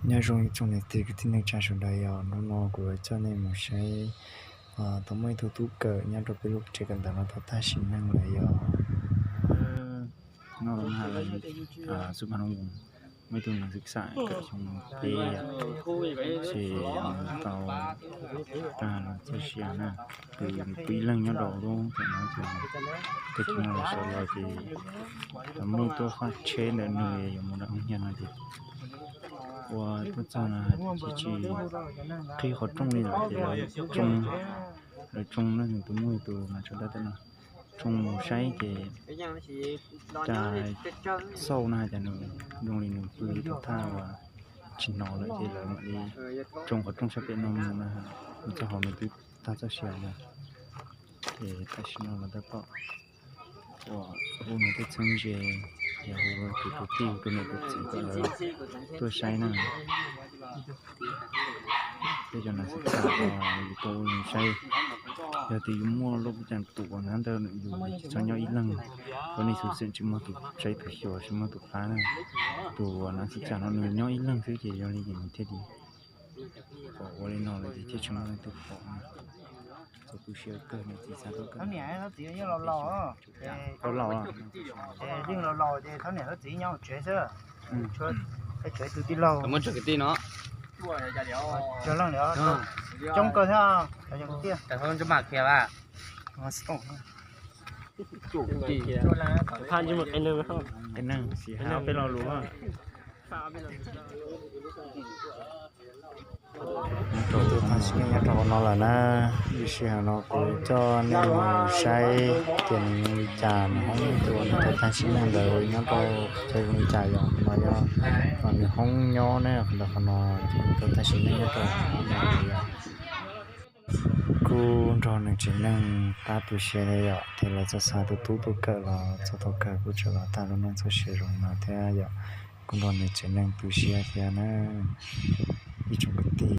Nyob zoo ib tsoom niam txiv kwv tij neej tsa sawv daws, yog hnub no kuv coj nej mus saib, tau muaj ib tug tub kawm nyob rau peb lub tsev kawm ntawv no tau tag sim neej lawm yog no, xub pha no muaj ib tug neeg xwm xam kawm xyoo peb yom, ces nws tau tag lub txoj sia na, ces nws pw ib leeg nyob rau lub tsev no ces, tag kis no sawv los ces muaj tuaj faj tsheb ntawm nws yuav mus nram Hoob Nyiaj no ces ua tuaj txog no ces tsis qhib qhov rooj li lawm ces lawv tsoo, lawv tsoo na, nws tus muaj tus mas tso dab tej no tsoo mus saib ces cas xauj no hais tias nws zoo li nws pw tau thaj uas tsis hnov lawm ces lawv mam li tsoo qhov rooj sab pem no mus na, mus txog hauv nws twb tag txoj sia na. Ces tam sim no lawv tab tom hu nws tej txheeb ze, yog hu tus kwv tij hu rau nws tus txiv kom lawv tuaj saib na. Tej cov neeg xwm xam yus tau ua nws saib, yog tias yus muaj lub cas tus uas nab ntawd yus tsis txhob nyob ib leeg, koj nej xwm txheej tsis muaj tus saib tus xyuas tsis muaj tus pab na. Tus uas nab xwm xam no nws nyob ib leeg xwb ces yog li ces nws thiaj li pom ua li no lawm ces thiaj tsis muaj leej twg pom na. Txaus tu siab kawg, niam txiv xav tau kawg. Laus laus, yeej laus laus ces thab niam thab txiv nyob hauv tsev xwb. Tshuav tus tij laug muab tsawg kwv tij no, cov leej coob kawg thiab. Qee neeg, peb lo lus. Tus tag sim neej nyob rau hauv no lawm na. Ib sij hawm no kuv coj nej mus saib tias nws zoo li cas, nws hoob, tus uas nws tau tag sim neej ntawd nyob rau qhov chaw zoo li cas, yog qhov no yog nws hoob nyob ne, qhov ntawd qhov no ces nws tau tag sim neej nyob rau hauv no. Kuj nrog nws tsev neeg qab tu siab thiab yom, ces lawv txoj xa tus tub tuaj kawm los txog thaum kawg kuj tseem los tag lub neej txoj sia zoo no thiab yom. Kuj nrog nws tsev neeg tu siab thiab na. Ib tsoom kwv tij